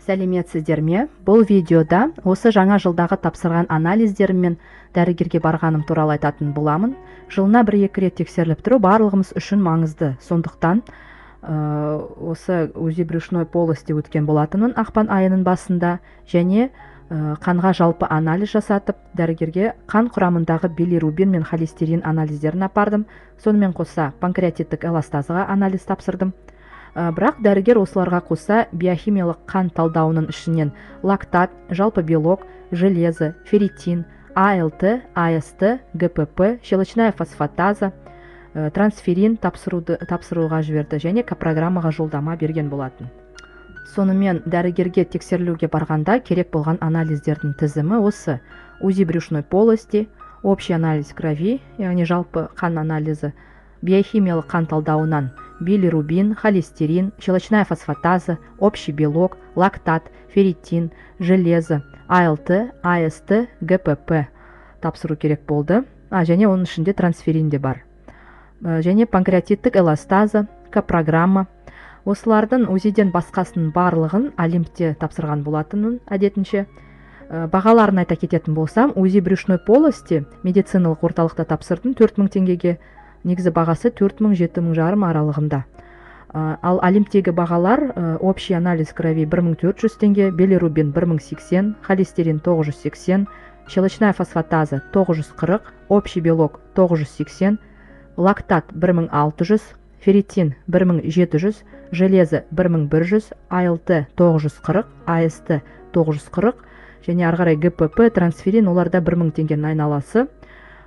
Сәлеметсіздер ме? Бұл видеода осы жаңа жылдағы тапсырған анализдерім мен дәрігерге барғаным туралы айтатын боламын. Жылына бір-екі рет тексеріліп тұру барлығымыз үшін маңызды. Сондықтан осы УЗИ брюшной полости өткен болатынмын ақпан айының басында және қанға жалпы анализ жасатып, дәрігерге қан құрамындағы билирубин мен холестерин анализдерін апардым. Сонымен қоса панкреатиттік эластазаға анализ тапсырдым. Бірақ дәрігер осыларға қоса биохимиялық қан талдауының ішінен лактат, жалпы белок, железо, ферритин, АЛТ, АСТ, ГПП, щелочная фосфатаза, трансферрин тапсыруға жіберді және копрограммаға жолдама берген болатын. Сонымен, дәрігерге тексерілуге барғанда керек болған анализдердің тізімі осы: УЗИ брюшной полости, общий анализ крови, яғни жалпы қан анализі, биохимиялық қан талдауынан билирубин, холестерин, щелочная фосфатаза, общий белок, лактат, ферритин, железо, АЛТ, АСТ, ГПП тапсыру керек болды. Және оның ішінде трансферрин де бар. Және панкреатиттік эластаза, копрограмма. Осылардың УЗИден басқасының барлығын Олимпте тапсырған болатынмын әдетінше. Бағаларын айта кететін болсам, УЗИ брюшной полости медициналық орталықта тапсырдым 4000 теңгеге. Негізі бағасы 4000, 7500 аралығында. Ал Олимптегі бағалар: общий анализ крови 1400 теңге, билирубин 1080, холестерин 980, щелочная фосфатаза 940, общий белок 980, лактат 1600, ферритин 1700, железо 1100, АЛТ 940, АСТ 940 және ары қарай ГПП, трансферрин, оларда 1000 теңгенің айналасы,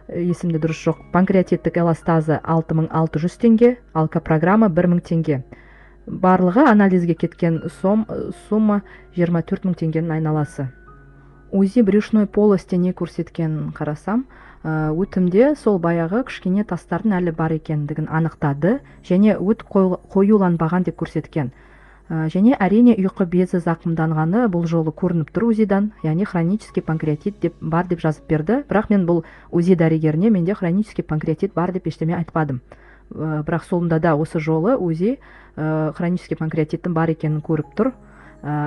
есімде дұрыс жоқ. Панкреатиттік эластаза 6600 теңге, ал копрограмма 1000 теңге. Барлығы анализге кеткен сумма 24 000 теңгенің айналасы. УЗИ брюшной полости не көрсеткенін қарасам, өтімде сол баяғы кішкене тастардың әлі бар екендігін анықтады және өт қоюланбаған деп көрсеткен. Және, әрине, ұйқы безі зақымданғаны бұл жолы көрініп тұр УЗИдан, яғни хронический панкреатит деп бар деп жазып берді. Бірақ мен бұл УЗИ дәрігеріне менде хронический панкреатит бар деп ештеме айтпадым. Бірақ сонда да осы жолы УЗИ хронический панкреатиттің бар екенін көріп тұр.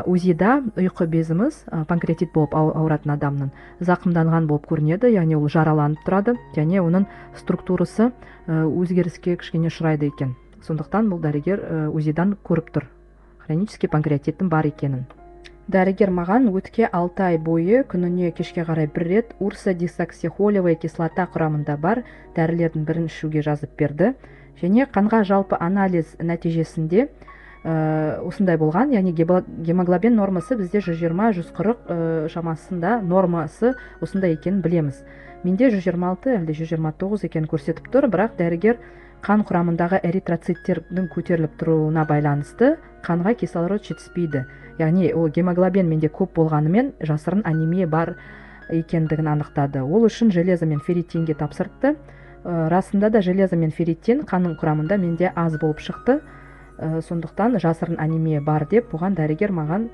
УЗИда ұйқы безіміз панкреатит болып ауыратын адамның зақымданған болып көрінеді, яғни ол жараланып тұрады және оның структурасы өзгеріске кішкене ұшырайды екен. Сондықтан бұл дәрігер УЗИдан көріп тұр хронический панкреатиттің бар екенін. Дәрігер маған өтке 6 ай бойы күніне кешке қарай бір рет урсодезоксихолевая кислота құрамында бар дәрілердің бірін ішуге жазып берді. Және қанға жалпы анализ нәтижесінде осындай болған, яғни гемоглобин нормасы бізде 120-140 шамасында, нормасы осындай екенін білеміз. Менде 126 әлде 129 екенін көрсетіп тұр. Бірақ дәрігер қан құрамындағы эритроциттердің көтеріліп тұруына байланысты қанға кислород жетіспейді, яғни ол гемоглобин менде көп болғанымен, жасырын анемия бар екендігін анықтады. Ол үшін железо мен ферритинге тапсыртты. Расында да, железо мен ферритин қанның құрамында менде аз болып шықты. Сондықтан жасырын анемия бар деп бұған дәрігер маған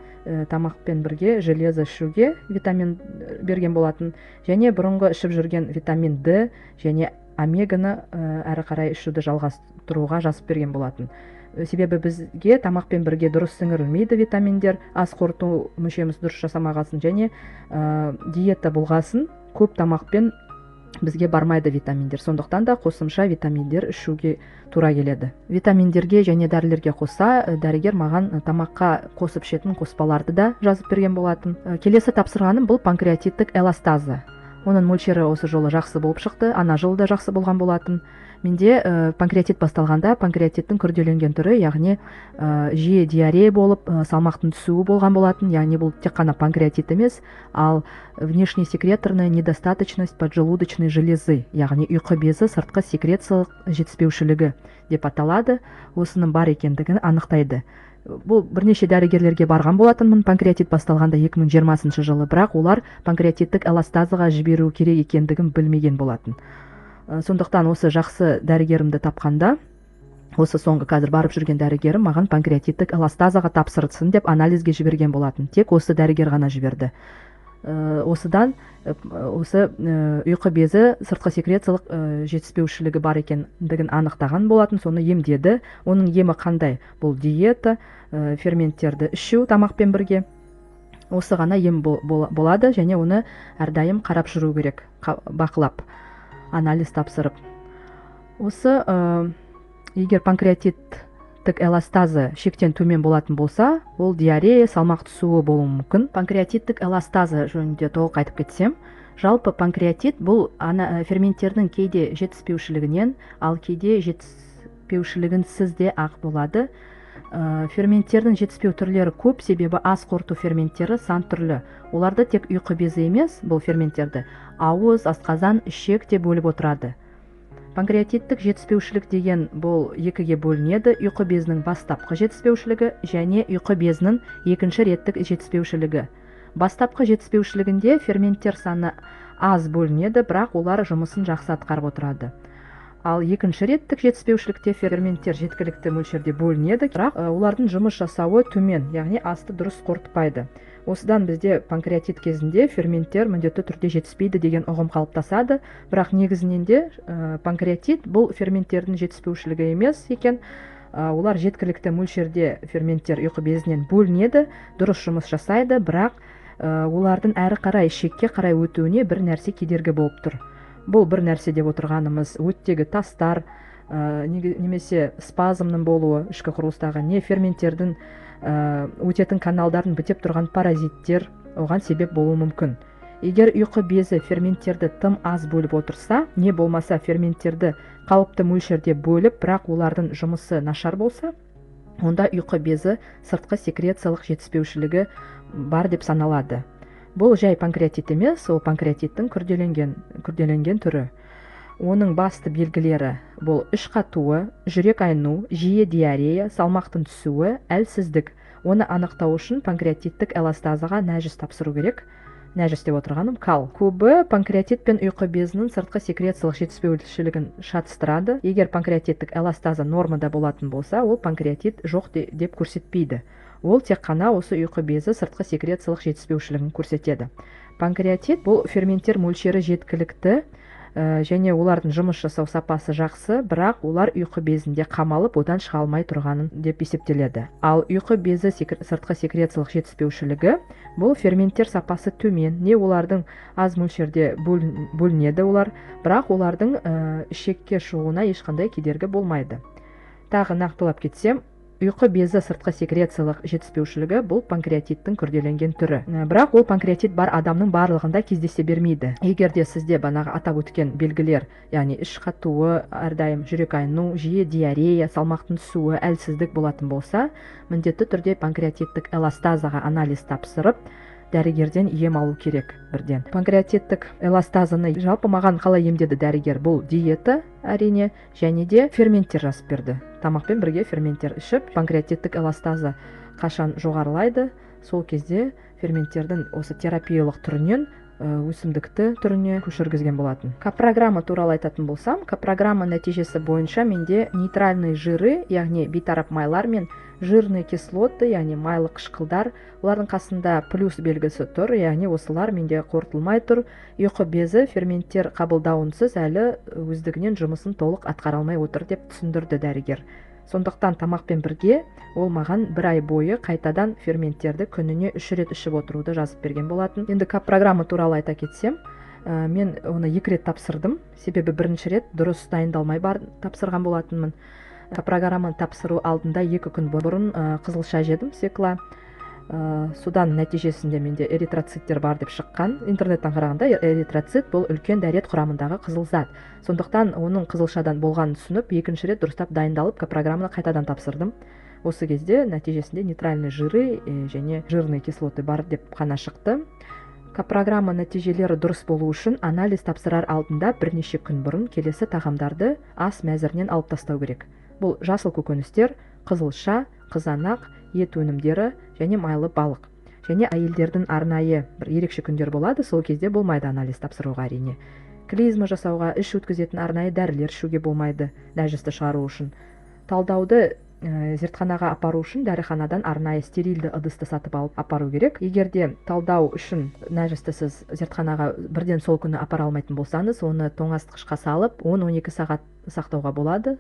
тамақпен бірге железо ішуге витамин берген болатын және бұрынғы ішіп жүрген витамин Д және омеганы әрі қарай ішуді жалғастыруға жазып берген болатын. Себебі бізге тамақпен бірге дұрыс сіңірілмейді витаминдер, ас қорыту мүшеміз дұрыс жасамағасын және диета болғасын, көп тамақпен бізге бармайды витаминдер. Сондықтан да қосымша витаминдер ішуге тура келеді. Витаминдерге және дәрілерге қоса дәрігер маған тамаққа қосып ішетін қоспаларды да жазып берген болатын. Келесі тапсырғаным бұл панкреатиттік эластаза. Оның мөлшері осы жолы жақсы болып шықты, ана жылы да жақсы болған болатын. Менде панкреатит басталғанда панкреатиттің күрделенген түрі, яғни жиі диарея болып, салмақтың түсуі болған болатын. Яғни бұл тек қана панкреатит емес, ал внешнесекреторная недостаточность поджелудочной железы, яғни ұйқы безі сыртқы секрециялық жетіспеушілігі деп аталады. Осының бар екендігін анықтайды. Бұл бірнеше дәрігерлерге барған болатынмын панкреатит басталғанда 2020 жылы, бірақ олар панкреатиттік эластазаға жіберу керек екендігін білмеген болатын. Сондықтан осы жақсы дәрігерімді тапқанда, осы соңғы қазір барып жүрген дәрігерім маған панкреатиттік эластазаға тапсырсын деп анализге жіберген болатын. Тек осы дәрігер ғана жіберді. Осыдан осы ұйқы безі сыртқы секрециялық жетіспеушілігі бар екендігін анықтаған болатын. Соны емдеді. Оның емі қандай? Бұл диета, ферменттерді ішу тамақпен бірге. Осы ғана ем болады және оны әрдайым қарап жүру керек, бақылап, анализ тапсырып. Осы егер панкреатиттік эластазы шектен төмен болатын болса, ол диарея, салмақ түсуі болуы мүмкін. Панкреатиттік эластазы жөнінде толық айтып кетсем, жалпы панкреатит бұл ферменттердің кейде жетіспеушілігінен, ал кейде жетіспеушілігінсіз де ақ болады. Ферменттердің жетіспеу түрлері көп, себебі ас қорыту ферменттері сан түрлі. Оларды тек ұйқы безі емес, бұл ферменттерді ауыз, асқазан, ішек те бөліп отырады. Панкреатиттік жетіспеушілік деген бұл екіге бөлінеді: ұйқы безінің бастапқы жетіспеушілігі және ұйқы безінің екінші реттік жетіспеушілігі. Бастапқы жетіспеушілігінде ферменттер саны аз бөлінеді, бірақ олар жұмысын жақсы атқарып отырады. Ал екінші реттік жетіспеушілікте ферменттер жеткілікті мөлшерде бөлінеді, бірақ олардың жұмыс жасауы төмен, яғни асты дұрыс қорытпайды. Осыдан бізде панкреатит кезінде ферменттер міндетті түрде жетіспейді деген ұғым қалыптасады, бірақ негізінен де панкреатит бұл ферменттердің жетіспеушілігі емес екен. Олар жеткілікті мөлшерде ферменттер ұйқы безінен бөлінеді, дұрыс жұмыс жасайды, бірақ олардың әрі қарай ішекке қарай өтуіне бір нәрсе кедергі болып тұр. Бұл бір нәрсе деп отырғанымыз өттегі тастар, немесе спазмның болуы ішкі құрылыстағы, не ферменттердің өтетін каналдарын бітеп тұрған паразиттер оған себеп болуы мүмкін. Егер ұйқы безі ферменттерді тым аз бөліп отырса, не болмаса ферменттерді қалыпты мөлшерде бөліп, бірақ олардың жұмысы нашар болса, онда ұйқы безі сыртқы секрециялық жетіспеушілігі бар деп саналады. Бұл жай панкреатит емес, ол панкреатиттің күрделенген түрі. Оның басты белгілері бұл іш қатуы, жүрек айну, жиі диарея, салмақтың түсуі, әлсіздік. Оны анықтау үшін панкреатиттік эластазаға нәжіс тапсыру керек. Нәжіс деп отырғаным кал. Көбі панкреатит пен ұйқы безінің сыртқы секрециялық жетіспеушілігін шатыстырады. Егер панкреатиттік эластаза нормада болатын болса, ол панкреатит жоқ деп көрсетпейді. Ол тек қана осы ұйқы безі сыртқы секрециялық жетіспеушілігін көрсетеді. Панкреатит бұл ферменттер мөлшері жеткілікті, және олардың жұмыс жасау сапасы жақсы, бірақ олар ұйқы безінде қамалып, одан шыға алмай тұрғанын деп есептеледі. Ал ұйқы безі сыртқы секрециялық жетіспеушілігі бұл ферменттер сапасы төмен, не олардың аз мөлшерде бөлінеді олар, бірақ олардың ішекке шығуына ешқандай кедергі болмайды. Тағы нақтылап кетсем, ұйқы безі сыртқы секрециялық жетіспеушілігі бұл панкреатиттің күрделенген түрі. Бірақ ол панкреатит бар адамның барлығында кездесе бермейді. Егер де сізде банағы атап өткен белгілер, яғни іш қатуы, әрдайым жүрек айну, жиі диарея, салмақтың түсуі, әлсіздік болатын болса, міндетті түрде панкреатиттік эластазаға анализ тапсырып, дәрігерден ем алу керек бірден. Панкреатиттік эластазаны жалпы маған қалай емдеді дәрігер? Бұл диета, әрине, және де ферменттер жазып берді. Тамақпен бірге ферменттер ішіп, панкреатиттік эластаза қашан жоғарылайды, сол кезде ферменттердің осы терапиялық түрінен өсімдікті түріне көшіргізген болатын. Копрограмма туралы айтатын болсам, копрограмма нәтижесі бойынша менде нейтральный жиры, яғни бейтарап майлар мен жирные кислоты, яғни майлы қышқылдар, олардың қасында плюс белгісі тұр, яғни осылар менде қорытылмай тұр. Ұйқы безі ферменттер қабылдауынсыз әлі өздігінен жұмысын толық атқара алмай отыр деп түсіндірді дәрігер. Сондықтан тамақпен бірге ол маған бір ай бойы қайтадан ферменттерді күніне 3 рет ішіп отыруды жазып берген болатын. Енді копрограмма туралы айта кетсем, мен оны 2 рет тапсырдым, себебі бірінші рет дұрыс дайындалмай тапсырған болатынмын. Копрограмманы тапсыру алдында 2 күн бұрын қызылша жедім, свекла. Содан нәтижесінде менде эритроциттер бар деп шыққан. Интернеттен қарағанда эритроцит бұл үлкен дәрет құрамындағы қызыл зат. Сондықтан оның қызылшадан болғанын түсініп, екінші рет дұрыстап дайындалып, копрограмманы қайтадан тапсырдым. Осы кезде нәтижесінде нейтральный жиры және жирные кислоты бар деп қана шықты. Копрограмма нәтижелері дұрыс болу үшін анализ тапсырар алдында бірнеше күн бұрын келесі тағамдарды ас мәзірінен алып тастау керек. Бұл жасыл көкөністер, қызылша, қызанақ, ет өнімдері және майлы балық. Және әйелдердің арнайы бір ерекше күндер болады, сол кезде болмайды анализ тапсыруға әрине. Клизма жасауға, іш өткізетін арнайы дәрілер ішуге болмайды, нәжісті шығару үшін. Талдауды зертханаға апару үшін дәріханадан арнайы стерильді ыдысты сатып алып апару керек. Егер де талдау үшін нәжісті сіз зертханаға бірден сол күні апара алмайтын болсаңыз, оны тоңазытқышқа салып 10-12 сағат сақтауға болады.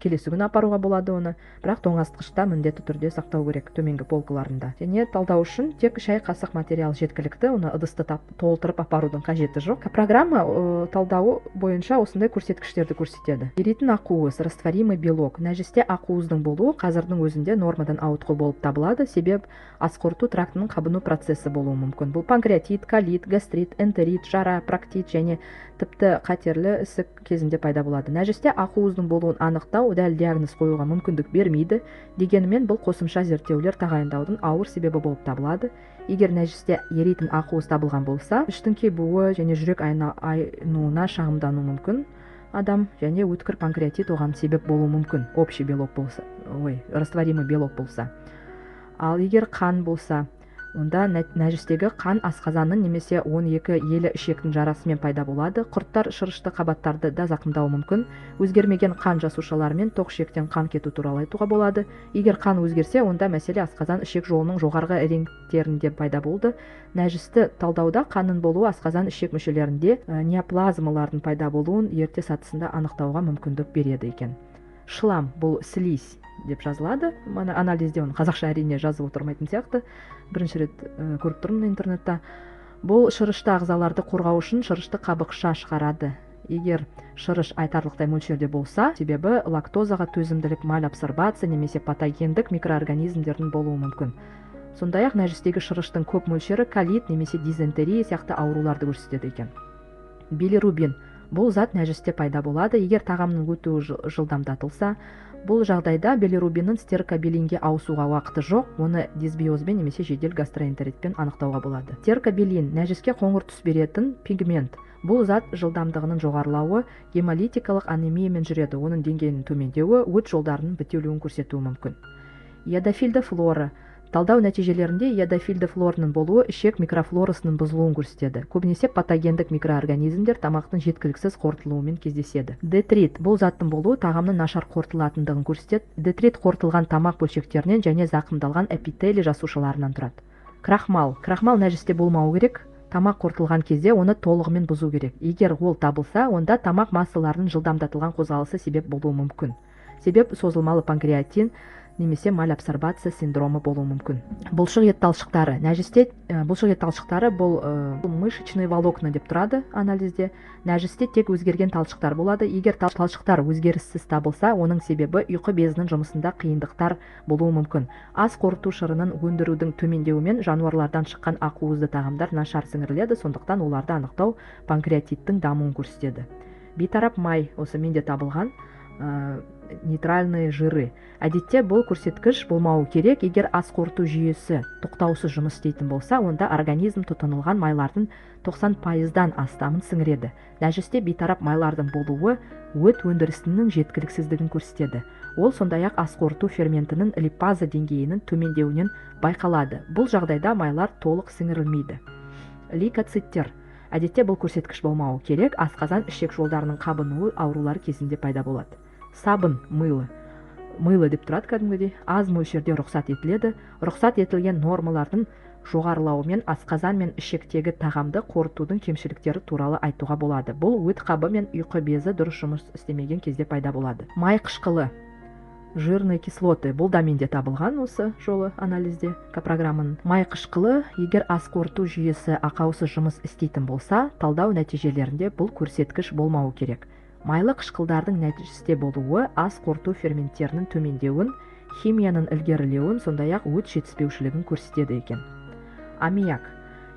Келесі күні апаруға болады оны, бірақ тоңазытқышта міндетті түрде сақтау керек, төменгі полкаларында. Және талдау үшін тек шай қасық материал жеткілікті, оны ыдысты толтырып апарудың қажеті жоқ. Программа талдауы бойынша осындай көрсеткіштерді көрсетеді. Еритін ақуыз, растворимый белок. Нәжісте ақуыздың болуы қазірдің өзінде нормадан ауытқу болып табылады, себеп ас қорыту трактының қабыну процесі болуы мүмкін. Бұл панкреатит, колит, гастрит, энтерит, жара, проктит және тіпті қатерлі ісік кезінде пайда болады. Нәжісте ақуыздың болуын анықтау дәл диагноз қоюға мүмкіндік бермейді, дегенімен бұл қосымша зерттеулер тағайындаудың ауыр себебі болып табылады. Егер нәжісте еритін ақуыз табылған болса, іштің кебуі және жүрек айнуына шағымдануы мүмкін адам және өткір панкреатит оған себеп болуы мүмкін, общий белок болса, ой, растворимый белок болса. Ал егер қан болса, онда нәжістегі қан асқазанның немесе 12 елі ішектің жарасымен пайда болады. Құрттар шырышты қабаттарды да зақымдауы мүмкін. Өзгермеген қан жасушаларымен тоқ ішектен қан кету туралы айтуға болады. Егер қан өзгерсе, онда мәселе асқазан ішек жолының жоғарғы реңктерінде пайда болды. Нәжісті талдауда қанның болуы асқазан ішек мүшелерінде неоплазмалардың пайда болуын ерте сатысында анықтауға мүмкіндік береді екен. Шлам, бұл слизь деп жазылады мына анализде. Оны қазақша, әрине, жазып отырмайтын сияқты, бірінші рет көріп тұрмын интернетта. Бұл шырышты ағзаларды қорғау үшін шырышты қабықша шығарады. Егер шырыш айтарлықтай мөлшерде болса, себебі лактозаға төзімділік, мальабсорбация немесе патогендік микроорганизмдердің болуы мүмкін. Сондай ақ нәжістегі шырыштың көп мөлшері колит немесе дизентерия сияқты ауруларды көрсетеді екен. Билирубин, бұл зат нәжісте пайда болады, егер тағамның өтуі жылдамдатылса. Бұл жағдайда билирубиннің стеркобилинге ауысуға уақыты жоқ, оны дисбиозбен немесе жедел гастроэнтеритпен анықтауға болады. Стеркобилин — нәжіске қоңыр түс беретін пигмент. Бұл зат жылдамдығының жоғарылауы гемолитикалық анемиямен жүреді, оның деңгейінің төмендеуі өт жолдарының бітелуін көрсетуі мүмкін. Йодофильді флора. Талдау нәтижелерінде йодофильді флораның болуы ішек микрофлорасының бұзылуын көрсетеді. Көбінесе патогендік микроорганизмдер тамақтың жеткіліксіз қорытылуымен кездеседі. Детрит, бұл заттың болуы тағамның нашар қорытылатындығын көрсетеді. Детрит қорытылған тамақ бөлшектерінен және зақымдалған эпителий жасушаларынан тұрады. Крахмал. Крахмал нәжісте болмауы керек. Тамақ қорытылған кезде оны толығымен бұзу керек. Егер ол табылса, онда тамақ массаларының жылдамдатылған қозғалысы себеп болуы мүмкін. Себеп созылмалы панкреатин немесе мальабсорбация синдромы болуы мүмкін. Бұлшық ет талшықтары. Нәжісте бұлшық ет талшықтары, бұл мышечные волокна деп тұрады анализде. Нәжісте тек өзгерген талшықтар болады. Егер талшықтар өзгеріссіз табылса, оның себебі ұйқы безінің жұмысында қиындықтар болуы мүмкін. Ас қорыту шырынын өндірудің төмендеуімен жануарлардан шыққан ақуызды тағамдар нашар сіңіріледі, сондықтан оларды анықтау панкреатиттің дамуын көрсетеді. Бейтарап май, осы менде табылған, нейтральные жиры. Әдетте бұл көрсеткіш болмауы керек. Егер ас қорыту жүйесі тоқтаусыз жұмыс істейтін болса, онда организм тұтынылған майлардың 90%-дан астамын сіңіреді. Нәжісте бейтарап майлардың болуы өт өндірісінің жеткіліксіздігін көрсетеді. Ол сондай ақ ас қорыту ферментінің липаза деңгейінің төмендеуінен байқалады. Бұл жағдайда майлар толық сіңірілмейді. Лейкоциттер. Әдетте бұл көрсеткіш болмауы керек. Асқазан ішек жолдарының қабынуы аурулары кезінде пайда болады. Сабын, мыло. Мыло деп тұрады кәдімгідей. Аз мөлшерде рұқсат етіледі. Рұқсат етілген нормалардың жоғарылауымен асқазан мен ішектегі тағамды қорытудың кемшіліктері туралы айтуға болады. Бұл өт қабы мен ұйқы безі дұрыс жұмыс істемеген кезде пайда болады. Май қышқылы, жирные кислоты, бұл да менде табылған осы жолы анализде программаның. Май қышқылы, егер ас қорыту жүйесі ақаусыз жұмыс істейтін болса, талдау нәтижелерінде бұл көрсеткіш болмауы керек. Майлы қышқылдардың нәжісте болуы ас қорыту ферменттерінің төмендеуін, химияның ілгерілеуін, сондай ақ өт жетіспеушілігін көрсетеді екен. Аммиак.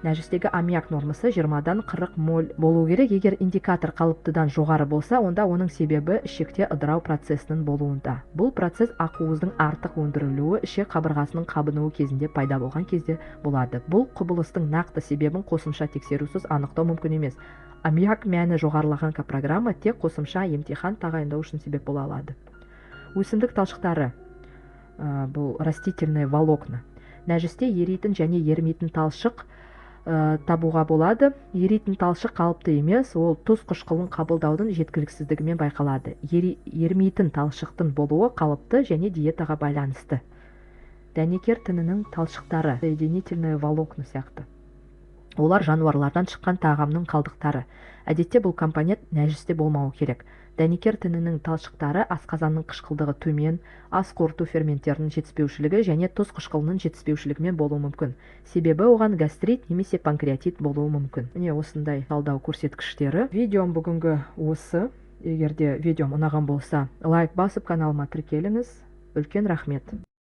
Нәжістегі аммиак нормасы 20-дан 40 моль болу керек. Егер индикатор қалыптыдан жоғары болса, онда оның себебі ішекте ыдырау процесінің болуында. Бұл процесс ақуыздың артық өндірілуі ішек қабырғасының қабынуы кезінде пайда болған кезде болады. Бұл құбылыстың нақты себебін қосымша тексерусіз анықтау мүмкін емес. Аммиак мәні жоғарылаған копрограмма тек қосымша емтихан тағайындау үшін себеп бола алады. Өсімдік талшықтары, бұл растительные волокна. Нәжісте еритін және ерімейтін талшық табуға болады. Еритін талшық қалыпты емес, ол тұз қышқылын қабылдаудың жеткіліксіздігімен байқалады. Ерімейтін талшықтың болуы қалыпты және диетаға байланысты. Дәнекер тінінің талшықтары, соединительные волокна сияқты. Олар жануарлардан шыққан тағамның қалдықтары. Әдетте бұл компонент нәжісте болмауы керек. Дәнекер тінінің талшықтары асқазанның қышқылдығы төмен, ас қорыту ферменттерінің жетіспеушілігі және тұз қышқылының жетіспеушілігімен болуы мүмкін. Себебі оған гастрит немесе панкреатит болуы мүмкін. Міне, осындай талдау көрсеткіштері. Видеом бүгінгі осы. Егер де видеом ұнаған болса, лайк басып, каналыма тіркеліңіз. Үлкен рахмет.